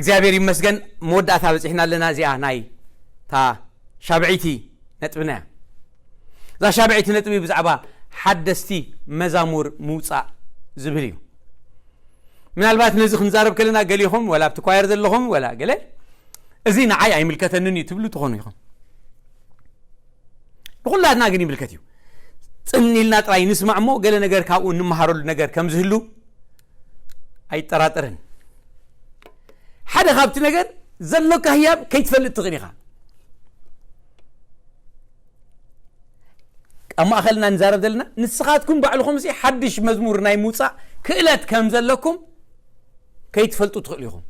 እግዚኣብሔር ይመስገን፣ መወዳእታ በፂሕና ኣለና። እዚኣ ናይ እታ ሻብዐይቲ ነጥብና እያ። እዛ ሻብዐይቲ ነጥቢ ብዛዕባ ሓደስቲ መዛሙር ምውፃእ ዝብል እዩ። ምናልባት ነዚ ክንዛረብ ከለና ገሊኹም፣ ወላ ኣብቲ ኳየር ዘለኹም፣ ወላ ገለ፣ እዚ ንዓይ ኣይምልከተንን እዩ ትብሉ ትኾኑ ኢኹም። ንኹላትና ግን ይምልከት እዩ። ጽን ኢልና ጥራይ ንስማዕ እሞ፣ ገለ ነገር ካብኡ እንመሃረሉ ነገር ከም ዝህሉ ኣይጠራጠርን። ሓደ ካብቲ ነገር፣ ዘሎካ ህያብ ከይትፈልጥ ትኽእል ኢኻ። ኣብ ማእኸልና ንዛረብ ዘለና፣ ንስኻትኩም ባዕልኹም ሲ ሓድሽ መዝሙር ናይ ምውጻእ ክእለት ከም ዘለኩም ከይትፈልጡ ትኽእሉ ኢኹም።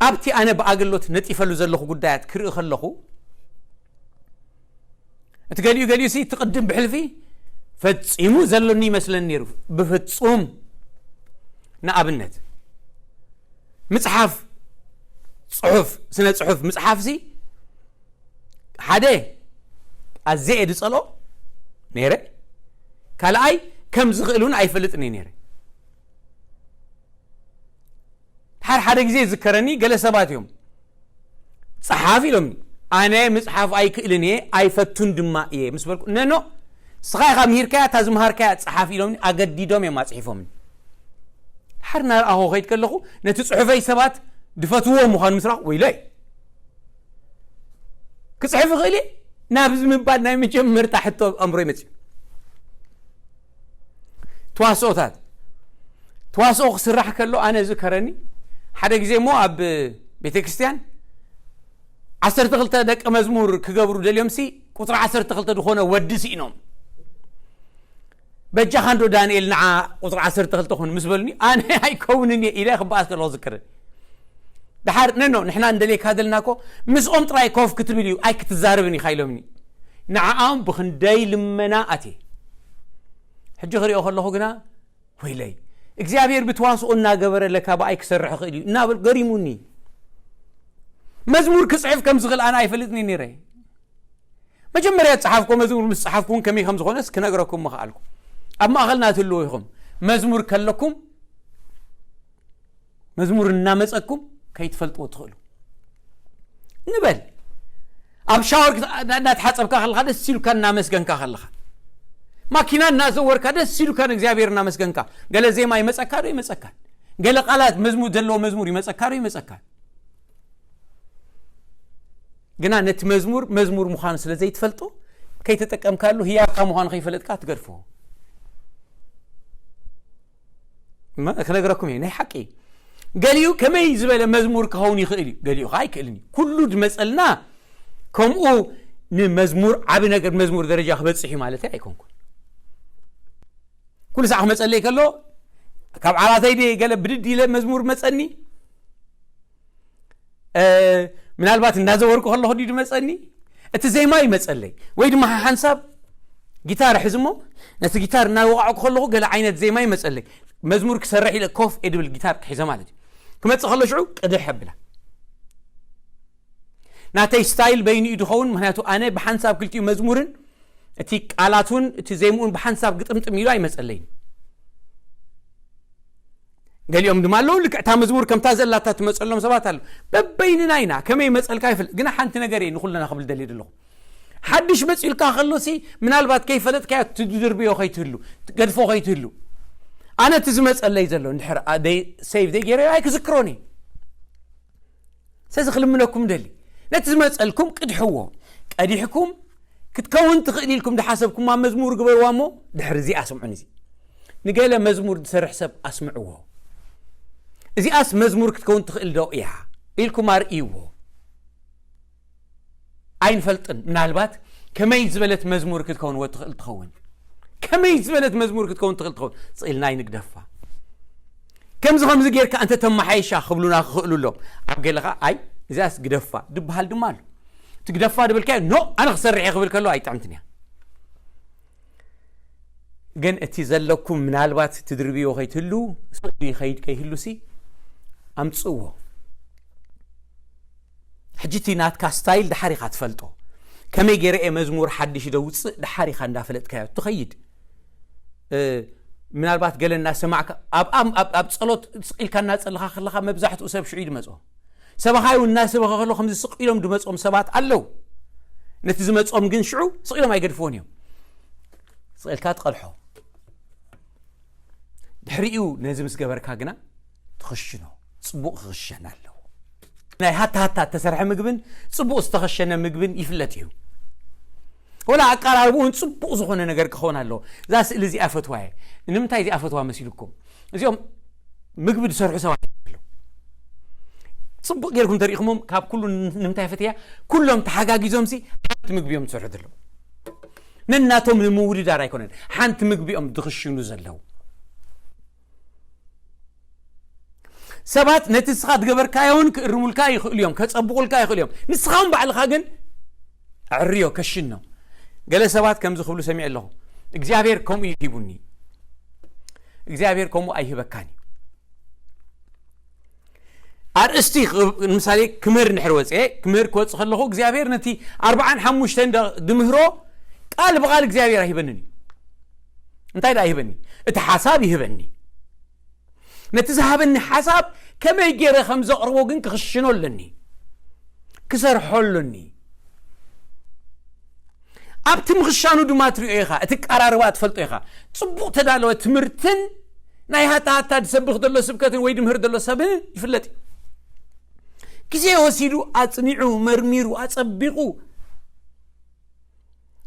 ኣብቲ ኣነ ብኣገልግሎት ነጢፈሉ ዘለኹ ጉዳያት ክርኢ ከለኹ፣ እቲ ገሊኡ ገሊኡ ሲ እቲ ቅድም ብሕልፊ ፈጺሙ ዘሎኒ ይመስለኒ ነይሩ። ብፍጹም። ንኣብነት፣ ምጽሓፍ፣ ጽሑፍ፣ ስነ ጽሑፍ ምጽሓፍ ሲ ሓደ ኣዝየ እየ ዝጸልኦ ነይረ። ካልኣይ፣ ከም ዝኽእል እውን ኣይፈልጥን እየ ነይረ። ድሓር ሓደ ግዜ ይዝከረኒ፣ ገለ ሰባት እዮም፣ "ጸሓፍ" ኢሎምኒ። ኣነ ምጽሓፍ ኣይክእልን እየ፣ ኣይፈቱን ድማ እየ ምስ በልኩ፣ "ነኖ፣ ንስኻ ኢኻ ምሂርካያ፣ እታ ዝምሃርካያ ጸሓፍ" ኢሎምኒ፣ ኣገዲዶም እዮም ኣጽሒፎምኒ። ድሓር እናረኣኹ ከይድ ከለኹ፣ ነቲ ጽሑፈይ ሰባት ድፈትዎ ምዃኑ ምስ ረኣኹ፣ "ወይለይ፣ ክጽሕፍ እኽእል እየ?" ናብዚ ምባል ናይ መጀመርታ ሕቶ ኣብ ኣእምሮይ መጺኡ። ተዋስኦታት። ተዋስኦ ክስራሕ ከሎ ኣነ ዝከረኒ፣ ሓደ ግዜ እሞ ኣብ ቤተ ክርስቲያን ዓሰርተ ክልተ ደቀ መዝሙር ክገብሩ ደልዮም ሲ፣ ቁጽሪ ዓሰርተ ክልተ ዝኾነ ወዲ ስኢኖም። "በጃኻ እንዶ ዳንኤል ንዓ ቁጽሪ ዓሰርተ ክልተ ኩን" ምስ በሉኒ፣ ኣነ "ኣይከውንን እየ" ኢለ ክበኣስ ከለኹ ዝክርን። ድሓር፣ "ነኖ፣ ንሕና እንደልየካ ዘለና እኮ ምስኦም ጥራይ ኮፍ ክትብል እዩ፣ ኣይክትዛረብን ኢኻ" ኢሎምኒ። ንዓኦም ብኽንደይ ልመና ኣትየ። ሕጂ ክሪኦ ከለኹ ግና፣ "ወይለይ፣ እግዚኣብሔር ብተዋስኦ እናገበረ ለካ ብኣይ ክሰርሕ ይኽእል እዩ" እናበል ገሪሙኒ። መዝሙር ክጽሕፍ ከም ዝኽእል ኣነ ኣይፈልጥን እየ ነይረ። መጀመርያ ዝጸሓፍኮ መዝሙር ምስ ጸሓፍኩ እውን ከመይ ከም ዝኾነስ ክነግረኩም ምኽኣልኩ። ኣብ ማእኸልና ትህልዉ ኢኹም። መዝሙር ከለኩም፣ መዝሙር እናመጸኩም ከይትፈልጥዎ ትኽእሉ። ንበል፣ ኣብ ሻወር ክት-፣ እንዳ-፣ እንዳተሓጸብካ ከለኻ ደስ ኢሉካ እናመስገንካ ከለኻ፣ ማኪና እናዘወርካ ደስ ኢሉካ ንእግዚኣብሔር እናመስገንካ፣ ገለ ዜማ ይመጸካ ዶ ይመጸካ? ገለ ቃላት መዝሙር ዘለዎ መዝሙር ይመጸካ ዶ ይመጸካ? ግና ነቲ መዝሙር፣ መዝሙር ምዃኑ ስለ ዘይትፈልጦ፣ ከይተጠቀምካሉ ህያብካ ምዃኑ ከይፈለጥካ ትገድፎ። እመ-፣ ክነግረኩም እየ፣ ናይ ሓቂ። ገሊኡ ከመይ ዝበለ መዝሙር ክኸውን ይኽእል እዩ፣ ገሊኡ ኸዓ ኣይክእልን እዩ። ኩሉ ዝመጸልና ከምኡ ንመዝሙር፣ ዓቢ ነገር መዝሙር ደረጃ ክበጽሕ እዩ ማለተይ ኣይኮንኩን። ኩሉ ሳዕ ክመጸለይ ከሎ፣ ካብ ዓራተይ ድየ ገለ ብድድ ኢለ መዝሙር መጸኒ? እ፣ ምናልባት እናዘወርኩ ከለኹ ድዩ ዝመጸኒ? እቲ ዜማ ይመጸለይ። ወይ ድማ ሓንሳብ ጊታር ሕዝ እሞ፣ ነቲ ጊታር እናወቃዕኩ ከለኹ ገለ ዓይነት ዜማ ይመጸለይ። መዝሙር ክሰርሕ ኢለ ኮፍ እየ ድብል፣ ጊታር ክሒዘ ማለት እዩ። ክመጽእ ከሎ ሽዑ ቅድሕ ኣብላ። ናተይ ስታይል በይኑ እዩ ዝኸውን፣ ምኽንያቱ ኣነ ብሓንሳብ ክልቲኡ መዝሙርን እቲ ቃላቱን እቲ ዜምኡን ብሓንሳብ ግጥምጥም ኢሉ ኣይመጸለይን። ገሊኦም ድማ ኣለዉ፣ ልክዕ እታ መዝሙር ከምታ ዘላታ ትመጸሎም ሰባት ኣለዉ። በበይንና ኢና፣ ከመይ መጸልካ ይፍለጥ። ግና ሓንቲ ነገር እየ ንኹልና ክብል ደልየ ዘለኹ። ሓድሽ መጺኡልካ ከሎሲ፣ ምናልባት ከይፈለጥካዮ ትድርብዮ ከይትህሉ፣ ትገድፎ ከይትህሉ። ኣነ እቲ ዝመጸለይ ዘሎ፣ እንድሕር ኣ-፣ ደይ-፣ ሴቭ ዘይገይረዮ ኣይክዝክሮን እየ። ስለዚ ክልምነኩም ደሊ፣ ነቲ ዝመጸልኩም ቅድሕዎ። ቀዲሕኩም ክትከውን ትኽእል ኢልኩም ዝሓሰብኩማ መዝሙር ግበርዋ እሞ፣ ድሕሪ እዚኣ ስምዑን። እዚ ንገለ መዝሙር ዝሰርሕ ሰብ ኣስምዕዎ። "እዚኣስ መዝሙር ክትከውን ትኽእል ዶ እያ?" ኢልኩም ኣርእይዎ። ኣይንፈልጥን፣ ምናልባት ከመይ ዝበለት መዝሙር ክትከውን ወ-፣ ትኽእል ትኸውን። ከመይ ዝበለት መዝሙር ክትከውን ትኽእል ትኸውን። ስቕ ኢልና ኣይንግደፋ። "ከምዚ ከምዚ ጌርካ እንተ ተመሓይሻ" ክብሉና ክኽእሉ ኣለዎም። ኣብ ገለ ኸዓ "ኣይ፣ እዚኣስ ግደፋ" ድበሃል ድማ ኣሎ። እቲ ግደፋ ድበልካዮ፣ "ኖ፣ ኣነ ክሰርሕ እየ" ክብል ከሎ ኣይጥዕምትን እያ። ግን እቲ ዘለኩም ምናልባት ትድርብዮ ከይትህሉ፣ ስቕ ኢሉ ይኸይድ ከይህሉሲ ኣምጽእዎ። ሕጂ እቲ ናትካ ስታይል ድሓር ኢኻ ትፈልጦ። ከመይ ገይረ እየ መዝሙር ሓድሽ ደውጽእ ድሓር ኢኻ እንዳፈለጥካዮ ትኸይድ። እ፣ ምናልባት ገለ እናሰማዕካ ኣብ ኣብ ኣብ ኣብ ጸሎት ስቕ ኢልካ እናጸለኻ ከለኻ መብዛሕትኡ ሰብ ሽዑ እዩ ዝመጾ። ሰባኻይ እውን እናሰበኸ ከሎ ከምዚ ስቕ ኢሎም ዝመጾም ሰባት ኣለዉ። ነቲ ዝመጾም ግን ሽዑ ስቕ ኢሎም ኣይገድፍዎን እዮም። ስቕ ኢልካ ትቐድሖ። ድሕሪኡ ነዚ ምስ ገበርካ ግና ትኽሽኖ። ጽቡቕ ክኽሸን ኣለዎ። ናይ ሃታ ሃታ እተሰርሐ ምግብን ጽቡቕ ዝተኸሸነ ምግብን ይፍለጥ እዩ። ወላ ኣቀራርብኡን ጽቡቕ ዝኾነ ነገር ክኸውን ኣለዎ። እዛ ስእሊ እዚኣ ፈትዋ እየ። ንምንታይ እዚኣ ፈትዋ መሲልኩም? እዚኦም ምግቢ ዝሰርሑ ሰባት ኣለዉ። ጽቡቕ ጌርኩም ተሪእኹሞም ካብ ኩሉ ንምንታይ ፈትያ? ኩሎም ተሓጋጊዞምሲ ሓንቲ ምግቢ እዮም ዝሰርሑ ዘለዉ። ነናቶም ንምውድዳር ኣይኮነን፣ ሓንቲ ምግቢ እዮም ዝኽሽኑ ዘለዉ። ሰባት ነቲ ንስኻ ዝገበርካዮ እውን ክእርሙልካ ይኽእሉ እዮም፣ ከጸብቑልካ ይኽእሉ እዮም። ንስኻ እውን ባዕልኻ ግን ኣዕርዮ፣ ከሽኖ። ገለ ሰባት ከምዚ ክብሉ ሰሚዐ ኣለኹ፣ እግዚኣብሔር ከምኡ እዩ ሂቡኒ፣ እግዚኣብሔር ከምኡ ኣይህበካን እዩ። ኣርእስቲ ክ- ንምሳሌ ክምህር እንድሕር ወፅኤ፣ ክምህር ክወፅእ ከለኹ እግዚኣብሔር ነቲ ኣርባዓን ሓሙሽተን ደ- ድምህሮ ቃል ብቓል እግዚኣብሔር ኣይህበንን እዩ። እንታይ ደኣ ይህበኒ? እቲ ሓሳብ ይህበኒ። ነቲ ዝሃበኒ ሓሳብ ከመይ ገይረ ከም ዘቕርቦ ግን ክኽሽኖ ኣለኒ፣ ክሰርሖ ኣለኒ። ኣብቲ ምኽሻኑ ድማ ትሪኦ ኢኻ፣ እቲ ቀራርባ ትፈልጦ ኢኻ። ጽቡቕ ተዳለወ ትምህርትን ናይ ሃታ ሃታ ዝሰብኽ ዘሎ ስብከትን ወይ ድምህር ዘሎ ሰብን ይፍለጥ እዩ። ግዜ ወሲዱ ኣጽኒዑ፣ መርሚሩ፣ ኣጸቢቑ፣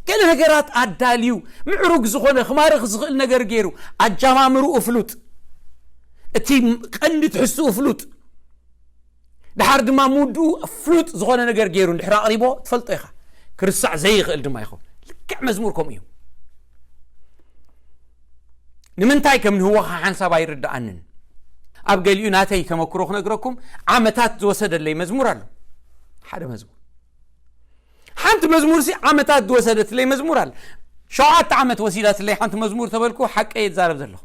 ገለ ነገራት ኣዳልዩ፣ ምዕሩግ ዝኾነ ክማርኽ ዝኽእል ነገር ገይሩ፣ ኣጀማምርኡ ፍሉጥ፣ እቲ ቀንዲ ትሕዝትኡ ፍሉጥ፣ ድሓር ድማ ምውድኡ ፍሉጥ ዝኾነ ነገር ገይሩ እንድሕር ኣቕሪቦ ትፈልጦ ኢኻ። ክርስዕ ዘይኽእል ድማ ይኸውን። ልክዕ መዝሙር ከምኡ እዩ። ንምንታይ ከም ንህወኻ ሓንሳብ ኣይርድኣንን። ኣብ ገሊኡ ናተይ ተመክሮ ክነግረኩም ዓመታት ዝወሰደለይ መዝሙር ኣሎ። ሓደ መዝሙር። ሓንቲ መዝሙር ሲ ዓመታት ዝወሰደትለይ መዝሙር ኣለ። ሸውዓተ ዓመት ወሲዳትለይ ሓንቲ መዝሙር ተበልኩ፣ ሓቀይ እዛረብ ዘለኹ።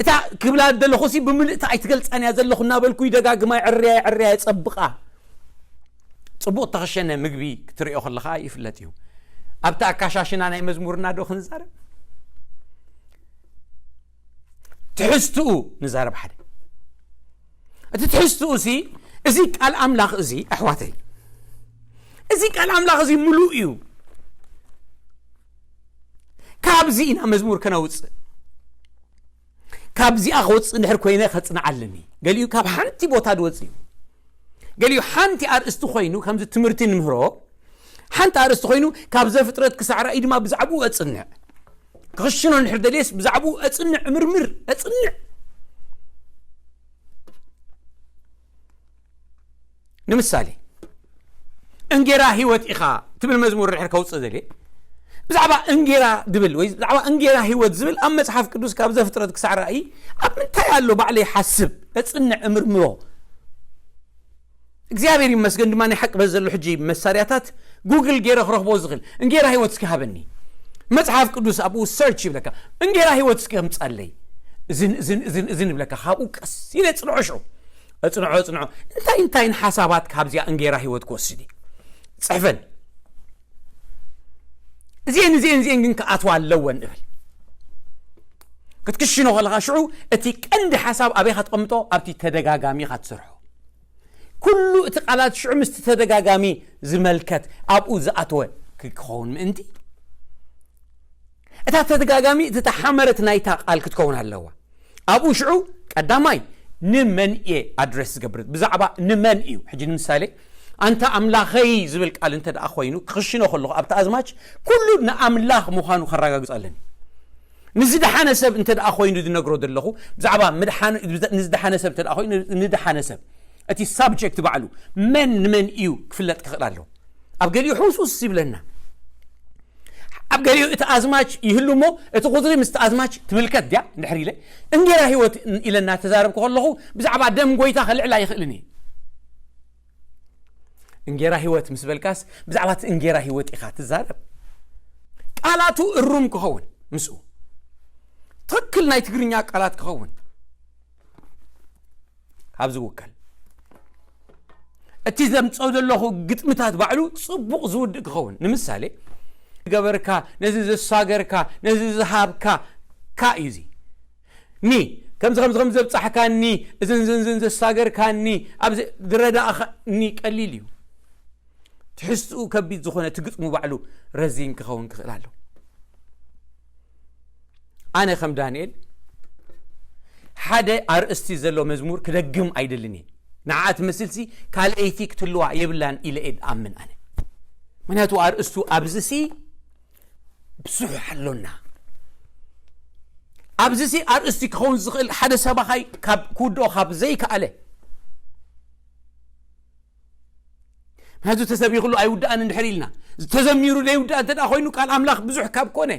እታ ክብላ ዘለኹ ሲ ብምልእታ ኣይትገልጻን እያ ዘለኹ እናበልኩ ይደጋግማ፣ ይዕርያ፣ ይዕርያ፣ ይጸብቓ። ጽቡቕ ተኸሸነ ምግቢ ክትርእዮ ከለኻ ይፍለጥ እዩ። ኣብቲ ኣካሻሽና ናይ መዝሙርና ዶ ክንዛረብ? ትሕዝትኡ ንዛረብ ሓደ። እቲ ትሕዝትኡ ሲ፣ እዚ ቃል ኣምላኽ እዚ፣ ኣሕዋተይ፣ እዚ ቃል ኣምላኽ እዚ ምሉእ እዩ። ካብዚ ኢና መዝሙር ከነውጽእ። ካብዚኣ ክወጽእ እንድሕር ኮይነ ከጽንዓ ኣለኒ። ገሊኡ ካብ ሓንቲ ቦታ ዝወጽእ እዩ። ገሊኡ ሓንቲ ኣርእስቲ ኮይኑ፣ ከምዚ ትምህርቲ ንምህሮ፣ ሓንቲ ኣርእስቲ ኮይኑ፣ ካብ ዘፍጥረት ክሳዕ ራእይ ድማ ብዛዕባኡ ኣጽንዕ። ክኽሽኖ እንድሕር ደልየስ ብዛዕባኡ ኣጽንዕ፣ እምርምር፣ ኣጽንዕ። ንምሳሌ፣ እንጌራ ህይወት ኢኻ ትብል መዝሙር ድሕር ከውፅእ ደልየ፣ ብዛዕባ እንጌራ ድብል ወይ ብዛዕባ እንጌራ ህይወት ዝብል ኣብ መጽሓፍ ቅዱስ ካብ ዘፍጥረት ክሳዕ ራእይ ኣብ ምንታይ ኣሎ ባዕለይ ሓስብ፣ እጽንዕ፣ እምርምሮ። እግዚኣብሔር ይመስገን ድማ ናይ ሓቂ በዚ ዘሎ ሕጂ መሳርያታት ጉግል ገይረ ክረኽቦ ዝኽእል። እንጌራ ህይወት እስኪ ሃበኒ። መጽሓፍ ቅዱስ ኣብኡ ሰርች ይብለካ። እንጌራ ህይወት እስኪ ከምጻለይ። እዝን፣ እዝን፣ እዝን፣ እዝን ይብለካ። ካብኡ ቀስ ኢለ ጽንዖ ሽዑ። እጽንዖ፣ እጽንዖ። እንታይ፣ እንታይን ሓሳባት ካብዚኣ እንጌራ ህይወት ክወስድ እየ? ጽሕፈን። እዚኤን፣ እዚኤን፣ እዚኤን ግን ክኣትዋ ኣለወን እብል። ክትክሽኖ ከለኻ ሽዑ እቲ ቀንዲ ሓሳብ ኣበይ ኢኻ ትቐምጦ? ኣብቲ ተደጋጋሚ ኢኻ ትሰርሖ። ኩሉ እቲ ቃላት ሽዑ ምስቲ ተደጋጋሚ ዝመልከት ኣብኡ ዝኣተወ ክኸውን ምእንቲ፣ እታ ተደጋጋሚ ዝተሓመረት ናይታ ቃል ክትከውን ኣለዋ። ኣብኡ ሽዑ ቀዳማይ ንመን እየ ኣድረስ ዝገብር? ብዛዕባ ንመን እዩ? ሕጂ ንምሳሌ፣ ኣንታ ኣምላኸይ ዝብል ቃል እንተ ደኣ ኮይኑ፣ ክኽሽኖ ከለኹ ኣብቲ ኣዝማች ኩሉ ንኣምላኽ ምዃኑ ከረጋግጽ ኣለኒ። ንዝደሓነ ሰብ እንተ ደኣ ኮይኑ ዝነግሮ ዘለኹ፣ ብዛዕባ ምድሓን-፣ ንዝደሓነ ሰብ እንተ ደኣ ኮይኑ፣ ንደሓነ ሰብ፣ እቲ ሳብጀክት ባዕሉ መን ንመን እዩ ክፍለጥ ክኽእል ኣለዎ። ኣብ ገሊኡ ሕውስውስ ይብለና። ኣብ ገሊኡ እቲ ኣዝማች ይህሉ እሞ፣ እቲ ቁጽሪ ምስቲ ኣዝማች ትምልከት ድያ? እንድሕር ኢለ፣ እንጌራ ህይወት ኢለ እናተዛረብኩ ከለኹ፣ ብዛዕባ ደም ጎይታ ከልዕል ኣይኽእልን እየ። እንጌራ ህይወት ምስ በልካስ፣ ብዛዕባ እቲ እንጌራ ህይወት ኢኻ ትዛረብ። ቃላቱ እሩም ክኸውን፣ ምስኡ ትኽክል ናይ ትግርኛ ቃላት ክኸውን፣ ካብ ዝውከል። እቲ ዘምጾ ዘለኹ ግጥምታት ባዕሉ ጽቡቕ ዝውድእ ክኸውን። ንምሳሌ፣ ገበርካ፣ ነዚ ዘሳገርካ፣ ነዚ ዝሃብካ፣ ካ እዩ እዚ። ኒ ከምዚ ከምዚ ከምዚ ዘብጻሕካኒ፣ እዝን ዝንዝን ዘሳገርካኒ፣ ኣብዚ ዝረዳእኻኒ ቀሊል እዩ። ትሕዝትኡ ከቢድ ዝኾነ እቲ ግጥሙ ባዕሉ ረዚን ክኸውን ክኽእል ኣሎ። ኣነ ከም ዳንኤል ሓደ ኣርእስቲ ዘሎ መዝሙር ክደግም ኣይደልን እየ። ንዓ ትመስልሲ ካልኣይቲ ክትልዋ የብላን ኢለ እየ ዝኣምን ኣነ። ምክንያቱ ኣርእስቱ ኣብዚሲ ብዙሕ ኣሎና። ኣብዚሲ ኣርእስቲ ክኸውን ዝኽእል ሓደ ሰባኻይ ካብ ክውድኦ ካብ ዘይከኣለ፣ ምክንያቱ ተሰቢኽሉ ኣይውድኣን እንድሕር ኢልና፣ ተዘሚሩ ዘይውድኣ እንተ ደኣ ኮይኑ ቃል ኣምላኽ ብዙሕ ካብ ኮነ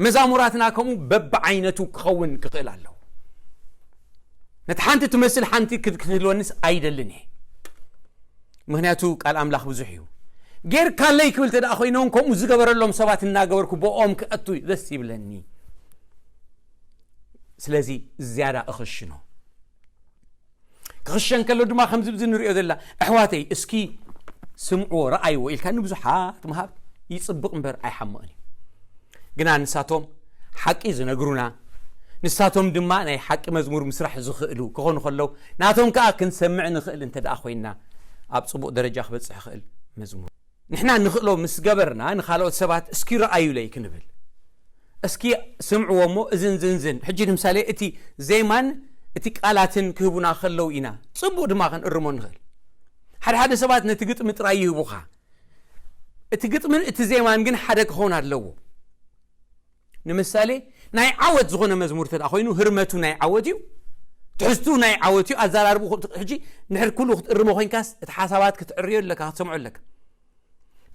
መዛሙራትና ከምኡ በብዓይነቱ ክኸውን ክኽእል ኣለዎ። ነቲ ሓንቲ ትመስል ሓንቲ ክት- ክትህልወንስ ኣይደልን እየ። ምክንያቱ ቃል ኣምላኽ ብዙሕ እዩ። ጌርካለይ ክብል እንተ ደኣ ኮይኖም ከምኡ ዝገበረሎም ሰባት እናገበርኩ ብኦም ክኣቱ ደስ ይብለኒ። ስለዚ ዝያዳ እኽሽኖ። ክኽሸን ከሎ ድማ ከምዚ ብዚ ንሪኦ ዘላ፣ ኣሕዋተይ እስኪ ስምዕዎ ረኣይዎ ኢልካ ንብዙሓት ምሃብ ይጽብቕ እምበር ኣይሓምቕን እዩ። ግና ንሳቶም ሓቂ ዝነግሩና፣ ንሳቶም ድማ ናይ ሓቂ መዝሙር ምስራሕ ዝኽእሉ ክኾኑ ከለዉ፣ ናቶም ከኣ ክንሰምዕ ንኽእል እንተ ደኣ ኮይንና፣ ኣብ ጽቡቕ ደረጃ ክበጽሕ ይኽእል መዝሙር። ንሕና ንኽእሎ ምስ ገበርና፣ ንኻልኦት ሰባት እስኪ ረኣዩለይ ክንብል፣ እስኪ ስምዕዎ እሞ እዝን ዝንዝን። ሕጂ ንምሳሌ እቲ ዜማን እቲ ቃላትን ክህቡና ከለዉ ኢና ጽቡቕ ድማ ክንእርሞ ንኽእል። ሓደ ሓደ ሰባት ነቲ ግጥሚ ጥራይ ይህቡኻ። እቲ ግጥምን እቲ ዜማን ግን ሓደ ክኸውን ኣለዎ። ንምሳሌ ናይ ዓወት ዝኾነ መዝሙር እንተ ደኣ ኮይኑ ህርመቱ ናይ ዓወት እዩ፣ ትሕዝቱ ናይ ዓወት እዩ፣ ኣዘራርብኡ ክት- ሕጂ ንድሕር ኩሉ ክትእርሞ ኮይንካስ እቲ ሓሳባት ክትዕርዮ ኣለካ፣ ክትሰምዖ ኣለካ።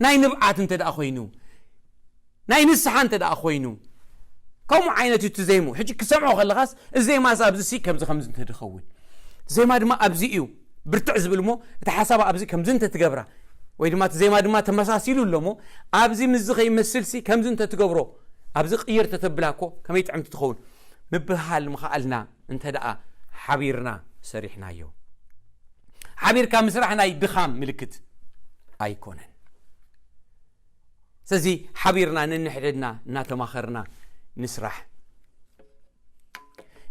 ናይ ንብዓት እንተ ደኣ ኮይኑ፣ ናይ ንስሓ እንተ ደኣ ኮይኑ፣ ከምኡ ዓይነት እዩ እቲ ዜሙ። ሕጂ ክሰምዖ ከለኻስ እዚ ዜማስ ኣብዚ ሲ ከምዚ ከምዚ እንተ ድኸውን፣ ዜማ ድማ ኣብዚ እዩ ብርትዕ ዝብል እሞ እቲ ሓሳብ ኣብዚ ከምዚ እንተ ትገብራ፣ ወይ ድማ እቲ ዜማ ድማ ተመሳሲሉ ኣሎ እሞ ኣብዚ ምስዚ ከይመስል ሲ ከምዚ እንተ ትገብሮ፣ ኣብዚ ቅይር ተተብላ እኮ ከመይ ጥዕምቲ ትኸውን ምብህሃል ምኽኣልና እንተ ደኣ ሓቢርና ሰሪሕናዮ። ሓቢርካ ምስራሕ ናይ ድኻም ምልክት ኣይኮነን። ስለዚ ሓቢርና ነንሕድሕድና እናተማኸርና ንስራሕ።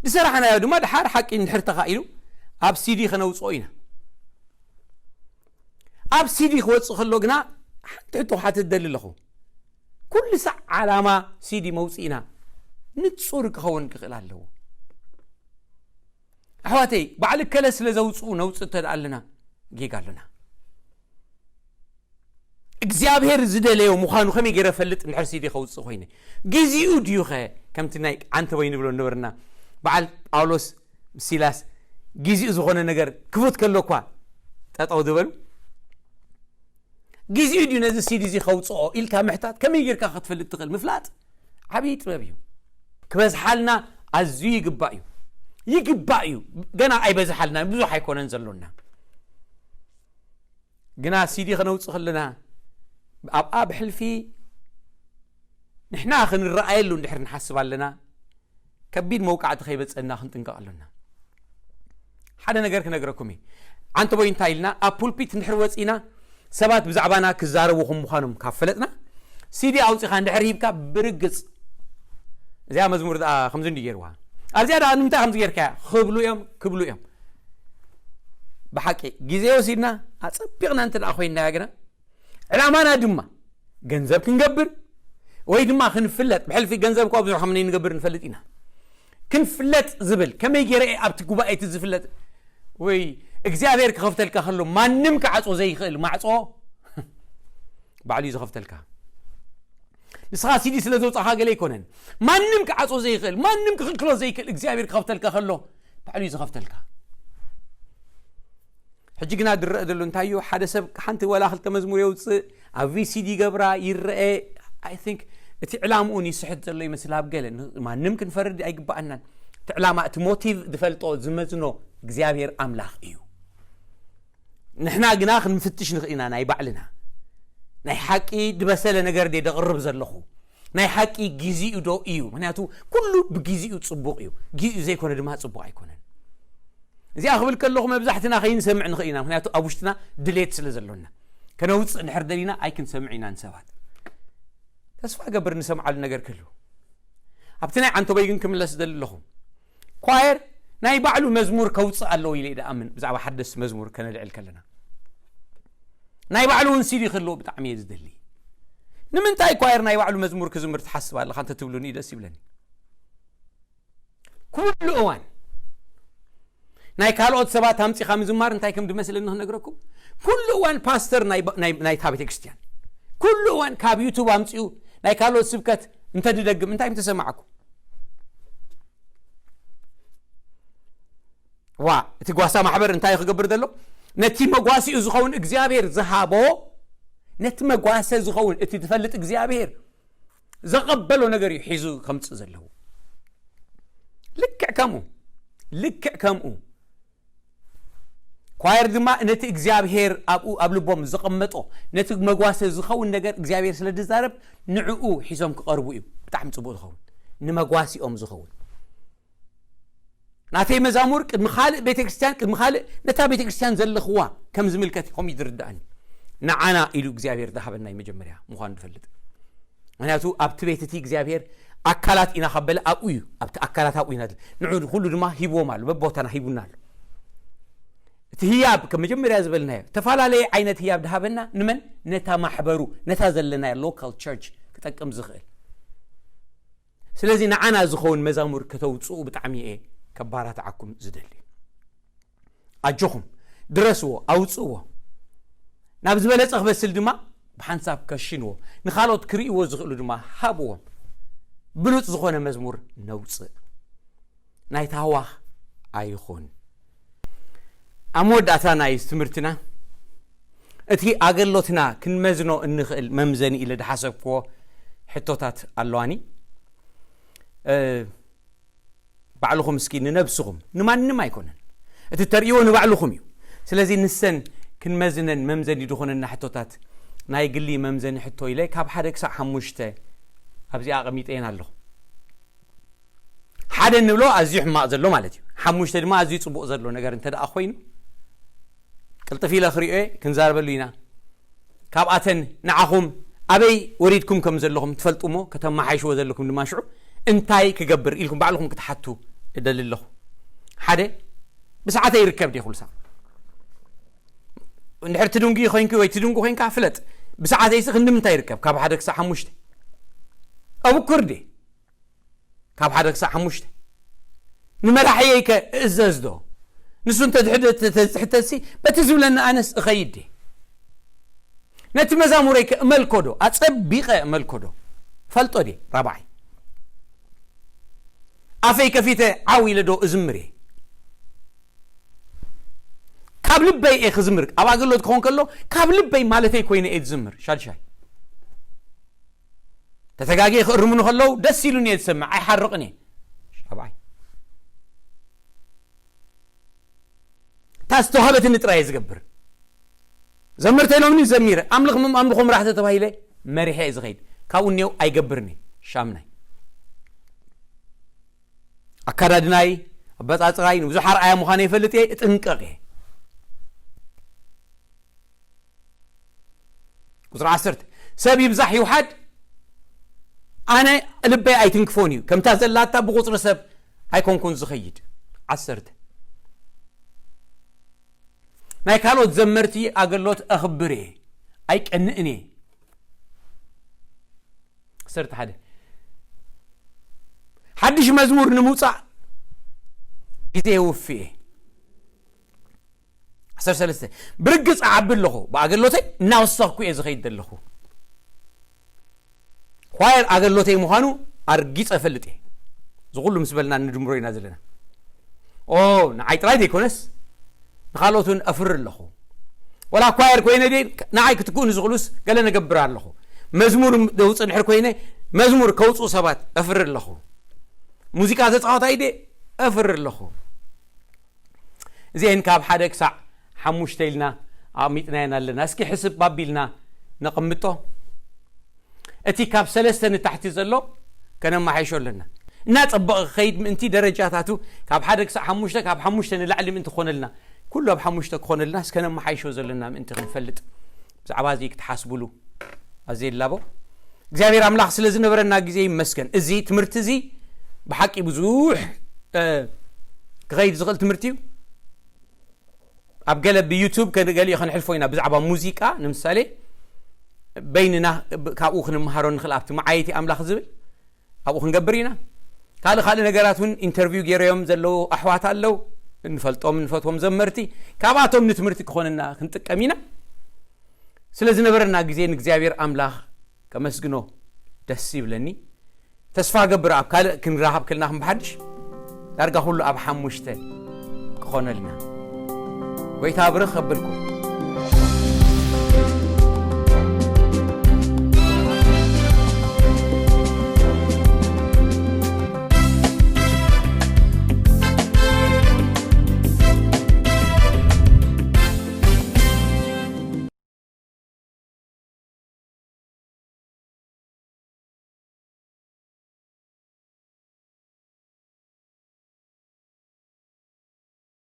ዝሰራሕናዮ ድማ ድሓር ሓቂ እንድሕር ተኻኢሉ ኣብ ሲዲ ከነውፅኦ ኢና። ኣብ ሲዲ ክወፅእ ከሎ ግና ሓንቲ ሕቶ ክሓትት ደሊ ኣለኹ። ኩሉ ሳዕ ዓላማ ሲዲ መውፅኢና ንፁር ክኸውን ክኽእል ኣለዎ። ኣሕዋተይ፣ በዓል እከለ ስለ ዘውፅኡ ነውፅእ እንተ ደኣ ኣለና ጌጋ ኣለና። እግዚኣብሔር ዝደለዮ ምዃኑ ከመይ ገይረ ፈልጥ እንድሕር ሲዲ ከውፅእ ኮይነ? ግዚኡ ድዩ ኸ? ከምቲ ናይ ዓንተቦይ ንብሎ ነበርና፣ በዓል ጳውሎስ ሲላስ ግዚኡ ዝኾነ ነገር ክፉት ከሎ እኳ ጠጠው ዝበሉ። ግዚኡ ድዩ ነዚ ሲዲ እዚ ከውፅኦ ኢልካ ምሕታት? ከመይ ጌርካ ክትፈልጥ ትኽእል? ምፍላጥ ዓብዪ ጥበብ እዩ። ክበዝሓልና ኣዝዩ ይግባእ እዩ። ይግባእ እዩ። ገና ኣይበዝሓልናን፣ ብዙሕ ኣይኮነን ዘሎና። ግና ሲዲ ከነውፅእ ከለና ኣብኣ ብሕልፊ ንሕና ክንረኣየሉ እንድሕር ንሓስብ ኣለና፣ ከቢድ መውቃዕቲ ከይበፀና ክንጥንቀቕ ኣሎና። ሓደ ነገር ክነግረኩም እየ። ዓንተቦይ እንታይ ኢልና ኣብ ፑልፒት እንድሕር ወፂና ሰባት ብዛዕባና ክዛረቡ ከም ምዃኖም ካብ ፈለጥና፣ ሲዲ ኣውፂኻ እንድሕር ሂብካ ብርግፅ እዚኣ መዝሙር ደኣ ከምዚ እንዲ ገይርዋ፣ ኣብዚኣ ደኣ ንምንታይ ከምዚ ጌርካያ ክብሉ እዮም፣ ክብሉ እዮም። ብሓቂ ግዜ ወሲድና ኣፀቢቕና እንተ ደኣ ኮይንናያ ግና ዕላማና ድማ ገንዘብ ክንገብር ወይ ድማ ክንፍለጥ፣ ብሕልፊ ገንዘብ እኳ ብዙሕ ከም ንገብር ንፈልጥ ኢና። ክንፍለጥ ዝብል ከመይ ገይረ እየ ኣብቲ ጉባኤ እቲ ዝፍለጥ? ወይ እግዚኣብሔር ክኸፍተልካ ከሎ ማንም ክዓጾ ዘይኽእል ማዕጾ ባዕሉ እዩ ዝኸፍተልካ። ንስኻ ሲዲ ስለ ዘውጻኻ ገለ ኣይኮነን። ማንም ክዓጾ ዘይኽእል፣ ማንም ክኽልክሎ ዘይክእል እግዚኣብሔር ክኸፍተልካ ከሎ ባዕሉ እዩ ዝኸፍተልካ። ሕጂ ግና ዝረአ ዘሎ እንታይ እዩ? ሓደ ሰብ ሓንቲ ዋላ ክልተ መዝሙር የውፅእ፣ ኣብ ቪሲዲ ይገብራ ይረአ። I think እቲ ዕላምኡ ይስሕት ዘሎ ይመስል። ኣብ ገለ ን-፣ ማንም ክንፈርድ ኣይግባኣናን። እቲ ዕላማ፣ እቲ ሞቲቭ ዝፈልጦ ዝመዝኖ እግዚኣብሔር ኣምላኽ እዩ። ንሕና ግና ክንፍትሽ ንኽእል ኢና ናይ ባዕልና። ናይ ሓቂ ዝበሰለ ነገር ድየ ደቕርብ ዘለኹ? ናይ ሓቂ ግዚኡ ዶ እዩ? ምኽንያቱ ኩሉ ብግዚኡ ጽቡቕ እዩ፣ ግዚኡ ዘይኮነ ድማ ጽቡቕ ኣይኮነን። እዚኣ ክብል ከለኹ መብዛሕትና ከይንሰምዕ ንኽእል ኢና፣ ምኽንያቱ ኣብ ውሽጥና ድሌት ስለ ዘሎና። ከነውጽእ እንድሕር ደሊና ኣይክንሰምዕ ኢና ንሰባት። ተስፋ እገብር ንሰምዓሉ ነገር ክህሉ። ኣብቲ ናይ ዓንተቦይ ግን ክምለስ ደሊ ኣለኹ። ኳየር ናይ ባዕሉ መዝሙር ከውፅእ ኣለዎ ኢለ ደኣምን። ብዛዕባ ሓደስ መዝሙር ከነልዕል ከለና ናይ ባዕሉ እውን ሲዲ ክህልዎ ብጣዕሚ እየ ዝደሊ። ንምንታይ ኳየር ናይ ባዕሉ መዝሙር ክዝምር ትሓስብ ኣለኻ እንተ ትብሉኒ ደስ ይብለኒ። ኩሉ እዋን ናይ ካልኦት ሰባት ኣምፂኻ ምዝማር እንታይ ከም ዝመስለኒ ክነግረኩም። ኩሉ እዋን ፓስተር ናይ ናይታ ቤተክርስትያን ኩሉ እዋን ካብ ዩቱብ ኣምፂኡ ናይ ካልኦት ስብከት እንተ ድደግም እንታይ ምተሰማዕኩ? ዋ እቲ ጓሳ ማሕበር እንታይ ክገብር ዘሎ? ነቲ መጓሲኡ ዝኸውን እግዚኣብሔር ዝሃቦ ነቲ መጓሰ ዝኸውን እቲ ትፈልጥ እግዚኣብሔር ዘቐበሎ ነገር እዩ ሒዙ ከምፅእ ዘለዎ። ልክዕ ከምኡ ልክዕ ከምኡ ኳየር ድማ ነቲ እግዚኣብሔር ኣብኡ ኣብ ልቦም ዘቐመጦ ነቲ መጓሰ ዝኸውን ነገር እግዚኣብሔር ስለ ዝዛረብ ንዕኡ ሒዞም ክቐርቡ እዩ ብጣዕሚ ፅቡቅ ዝኸውን። ንመጓሲኦም ዝኸውን ናተይ መዛሙር ቅድሚ ካልእ ቤተክርስትያን ቅድሚ ካልእ ነታ ቤተክርስትያን ዘለኽዋ ከም ዝምልከት ከም ይድርዳእኒ። ንዓና ኢሉ እግዚኣብሔር ዝሃበና መጀመርያ ምዃኑ ንፈልጥ። ምክንያቱ ኣብቲ ቤት እቲ እግዚኣብሔር ኣካላት ኢና ካበለ ኣብኡ እዩ። ኣብቲ ኣካላት ኣብኡ ኢና ንዑ ኩሉ ድማ ሂብዎም ኣሎ በቦታና ሂቡና ኣሎ። እቲ ህያብ ከም መጀመርያ ዝበልናዮ ዝተፈላለየ ዓይነት ህያብ ድሃበና ንመን? ነታ ማሕበሩ ነታ ዘለናዮ local church ክጠቅም ዝኽእል። ስለዚ ንዓና ዝኸውን መዛሙር ከተውፅኡ ብጣዕሚ እየ ከባራትዓኩም ዝደሊ። ኣጆኹም ድረስዎ ኣውፅእዎ። ናብ ዝበለፀ ክበስል ድማ ብሓንሳብ ከሽንዎ ንኻልኦት ክርእይዎ ዝኽእሉ ድማ ሃብዎም። ብሉፅ ዝኾነ መዝሙር ነውፅእ። ናይ ታህዋኽ ኣይኹን። ኣብ መወዳእታ ናይ ትምህርትና እቲ ኣገሎትና ክንመዝኖ እንኽእል መምዘኒ ኢለ ዝሓሰብክዎ ሕቶታት ኣለዋኒ። ባዕልኹም እስኪ ንነብስኹም ንማንም ኣይኮነን እቲ ተርእይዎ ንባዕልኹም እዩ። ስለዚ ንሰን ክንመዝነን መምዘኒ ዝኾነና ሕቶታት ናይ ግሊ መምዘኒ ሕቶ ኢለ ካብ ሓደ ክሳብ ሓሙሽተ ኣብዚኣ ኣቐሚጠየን ኣለኹ። ሓደ እንብሎ ኣዝዩ ሕማቕ ዘሎ ማለት እዩ። ሓሙሽተ ድማ ኣዝዩ ፅቡቕ ዘሎ ነገር እንተ ደኣ ኮይኑ ቅልጥፍ ኢለ ክሪኦ እየ፣ ክንዛረበሉ ኢና። ካብኣተን ንዓኹም ኣበይ ወሪድኩም ከም ዘለኹም ትፈልጡ እሞ ከተመሓይሽዎ ዘለኩም ድማ ሽዑ እንታይ ክገብር ኢልኩም ባዕልኹም ክትሓቱ እደሊ ኣለኹ። ሓደ ብሰዓተ ይርከብ ደ ኩልሳ እንድሕር ትድንጉ ኮይንኪ ወይ ትድንጉ ኮይንካ ፍለጥ ብሰዓተይሲ ክንዲ ምንታይ ይርከብ ካብ ሓደ ክሳብ ሓሙሽተ ኣብኩር ደ ካብ ሓደ ክሳብ ሓሙሽተ ንመራሕየይ ከ እእዘዝ ዶ? ንሱ እንተ ዝሕተትሲ በቲ ዝብለኒ ኣነስ እኸይድ ድየ? ነቲ መዛሙረይ ከ እመልኮ ዶ? ኣጸቢቐ እመልኮ ዶ? ፈልጦ ድየ? ራብዓይ ኣፈይ ከፊተ ዓው ኢለ ዶ እዝምር እየ? ካብ ልበይ እየ ክዝምር ኣብ ኣገልግሎት ክኾን ከሎ ካብ ልበይ ማለተይ ኮይነ እየ ዝዝምር። ሻድሻይ ተተጋጊ ክእርሙኒ ከለዉ ደስ ኢሉኒ እየ ዝሰምዕ ኣይሓርቕን እየ። ሻብዓይ እታ ዝተዋህበትኒ ጥራይ እየ ዝገብር። ዘመርተ ኢሎምኒ ዘሚረ ኣምልኽ ኣምልኾ ምራሕ ተተባሂለ መሪሐ እየ ዝኸይድ። ካብኡ እኒው ኣይገብርን እየ። ሻምናይ ኣካዳድናይ ኣበፃፅራይ ንብዙሕ ኣርኣያ ምዃነ ይፈልጥ እየ እጥንቀቕ እየ። ቁፅሪ ዓሰርተ ሰብ ይብዛሕ ይውሓድ ኣነ ልበይ ኣይትንክፎን እዩ ከምታ ዘላታ ብቁፅሪ ሰብ ኣይኮንኩን ዝኸይድ። ዓሰርተ ናይ ካልኦት ዘመርቲ ኣገሎት ኣኽብር እየ ኣይቀንእን እየ። ዓሰርተ ሓደ ሓድሽ መዝሙር ንምውፃእ ግዜ የውፍ እየ። ዓሰርተ ሰለስተ ብርግፅ እዓቢ ኣለኹ ብኣገሎተይ እናወሰኽኩ እየ ዝኸይድ ዘለኹ። ኳየር ኣገሎተይ ምዃኑ ኣርጊፀ እፈልጥ እየ። እዚ ኩሉ ምስ በልና ንድምሮ ኢና ዘለና። ኦ ንዓይ ጥራይ ዘይኮነስ ንካልኦት እውን ኣፍሪ ኣለኹ። ወላ ኳየር ኮይነ ደ ንዓይ ክትክኡ ንዝኽእሉስ ገለ ነገብር ኣለኹ። መዝሙር ደውፅ ድሕር ኮይነ መዝሙር ከውፅኡ ሰባት ኣፍሪ ኣለኹ። ሙዚቃ ተፃወታይ ደ ኣፍሪ ኣለኹ። እዚአን ካብ ሓደ ክሳዕ ሓሙሽተ ኢልና ኣቕሚጥናየን ኣለና። እስኪ ሕስብ ኣቢልና ነቐምጦ። እቲ ካብ ሰለስተ ንታሕቲ ዘሎ ከነመሓይሾ ኣለና። እናጸበቐ ክኸይድ ምእንቲ ደረጃታቱ ካብ ሓደ ክሳዕ ሓሙሽተ ካብ ሓሙሽተ ንላዕሊ ምእንቲ ክኾነልና ኩሉ ኣብ ሓሙሽተ ክኾነልና እስከነመሓይሾ ዘለና ምእንቲ ክንፈልጥ ብዛዕባ እዚ ክትሓስቡሉ ኣዘ ይላቦ። እግዚኣብሔር ኣምላኽ ስለ ዝነበረና ግዜ ይመስገን። እዚ ትምህርቲ እዚ ብሓቂ ብዙሕ ክኸይድ ዝኽእል ትምህርቲ እዩ። ኣብ ገለ ብዩቱብ ከገሊኦ ከንሕልፎ ኢና። ብዛዕባ ሙዚቃ ንምሳሌ በይንና ካብኡ ክንመሃሮ ንኽእል ኣብቲ መዓይቲ ኣምላኽ ዝብል ኣብኡ ክንገብር ኢና። ካልእ ካልእ ነገራት እውን ኢንተርቪው ገይረዮም ዘለዉ ኣሕዋት ኣለዉ፣ እንፈልጦም እንፈትዎም ዘመርቲ፣ ካብኣቶም ንትምህርቲ ክኾነና ክንጥቀም ኢና። ስለ ዝነበረና ግዜ ንእግዚኣብሔር ኣምላኽ ከመስግኖ ደስ ይብለኒ። ተስፋ ገብር ኣብ ካልእ ክንራኸብ ክልና ክንብሓድሽ ዳርጋ ኩሉ ኣብ ሓሙሽተ ክኾነልና። ጎይታ ብርኽ ከብልኩም።